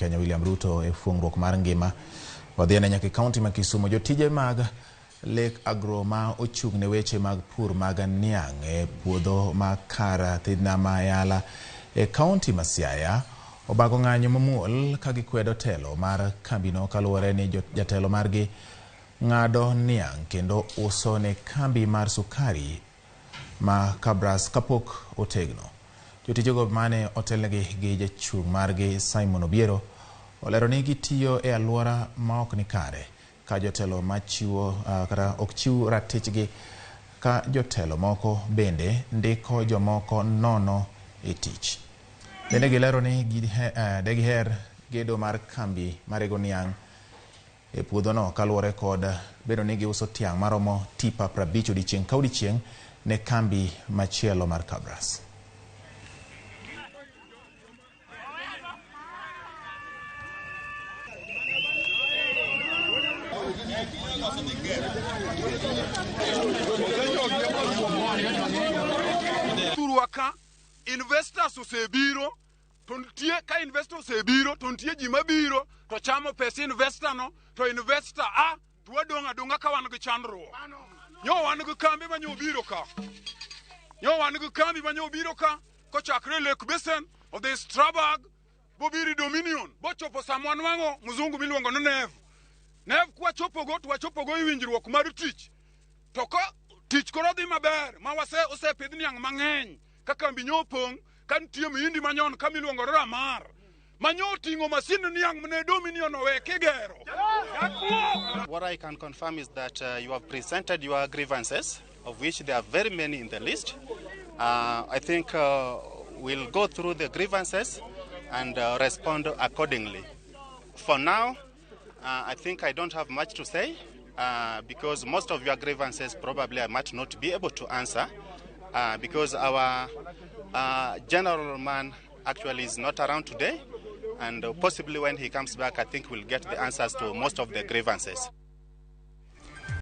Kenya William Ruto e fuong'ruok mar ngima. Wadhi ane nyaka e kaunti ma Kisumu. Jotije mag Lake Agro ma ochung' ne weche mag pur mag niang' e puodho ma kar Thidhna ma Yala e kaunti ma Siaya obago ng'anyo mamuol ka gikwedo telo mar kambino kaluwore ni jatelo margi ng'ado niang' kendo uso ne kambi mar sukari ma Kabras kapok otegno. Jotijego mane otelnegi gi jachung' margi Simon Obiero olero ni gitiyo e alwora ma ok ni kare ka jotelo machiwo kata ok chiw ratichgi ka jotelo moko bende ndiko jomoko nono e tich. Bende gilero ni degiher gedo mar kambi marego niang' e puodhono kaluwore kod bedo ni giuso tiang' maromo tipa 50 odiechieng' ka odiechieng' ne kambi machielo mar Kabras. Thurwa ka investors osebiro to nitie ka investor osebiro to nitie ji mabiro to chamo pes investor no to investor a to wadong' adong'a ka wan gi chandruok. Nyo wan gi kambi ma nyo obiro ka. Nyo wan gi kambi ma nyo obiro ka kochakre Lake Basin odhi Strabag bobiro Dominion bochopo sama wanwang'o mzungu miluongo ni Nev. Nev kwachopogo to wachopogo e winjruok mar tich. To ka tich koro dhi maber ma wase osepidh niang' mang'eny ka kambi nyo opong' ka nitie mihindi manyon ka miluongo ni Ramar manyo oting'o masin niang' mane Dominion owe kigero. What I can confirm is that you have presented your grievances, of which there are very many in the list. I think we'll go through the grievances and respond accordingly. For now, I think I don't have much to say because most of your grievances probably I might not be able to answer because our general man actually is not around today, and possibly when he comes back, I think we'll get the answers to most of the grievances.